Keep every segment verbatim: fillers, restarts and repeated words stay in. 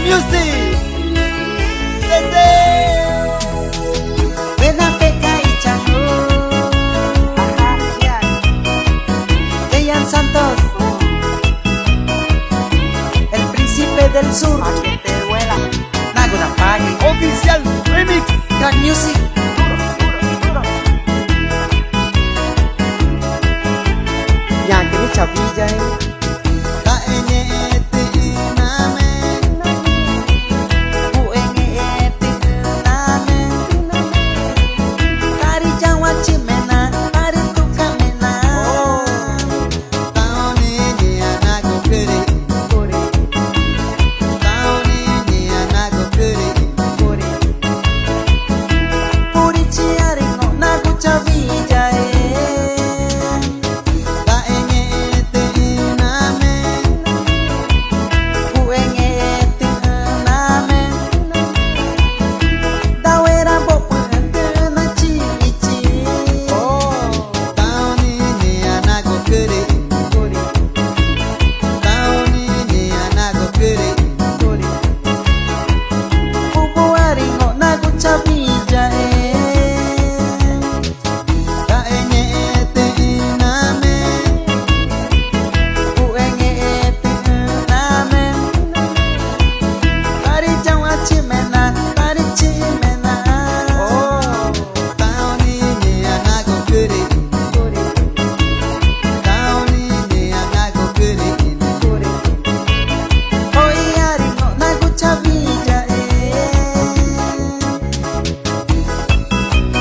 Music. Desde Buena Peca y Chango. Ajá, ya. Keyan Santos. El príncipe del sur. Pa' que te duela. Nagu na pague. Oficial Remix. Crack Music. Duro, duro, duro. Ñaã que ni chaviya, eh.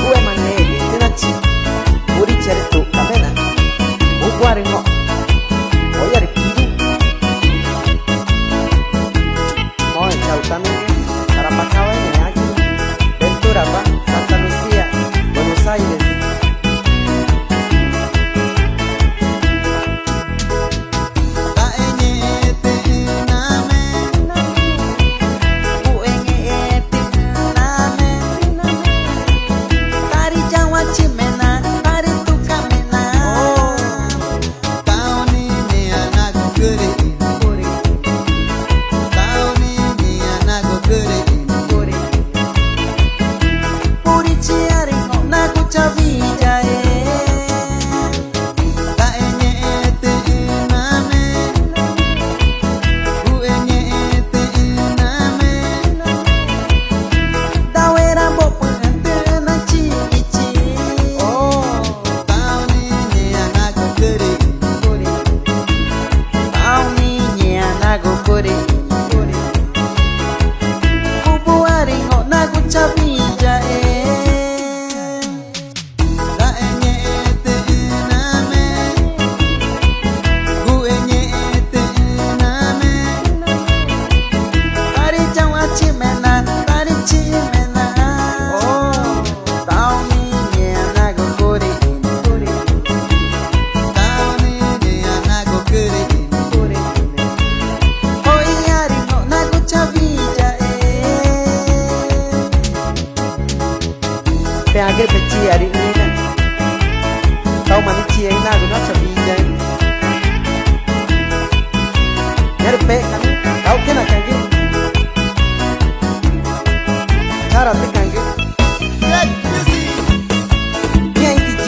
Uema ngẽxguma tüxü̃ nachi purüchiarü tuxca̱x mena, uguarü ngõ̱x, oyari piru. Moxẽ chautanüxü̃ Tarapacá, Meáguiru, Ventura, Santa Lucía, Buenos Aires. Peãgü pechixü̃ arü nina. Taxuü̃ma nüxü̃ chixexü̃ nagu na chaviyaxü̃. Ñaã rü pexca̱x nixĩ, tauxcüna ca̱xgü, charatüca̱xgü. Ñaã ixĩgü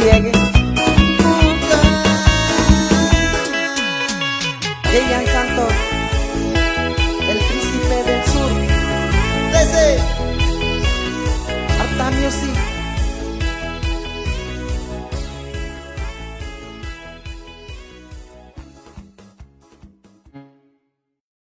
yexegü.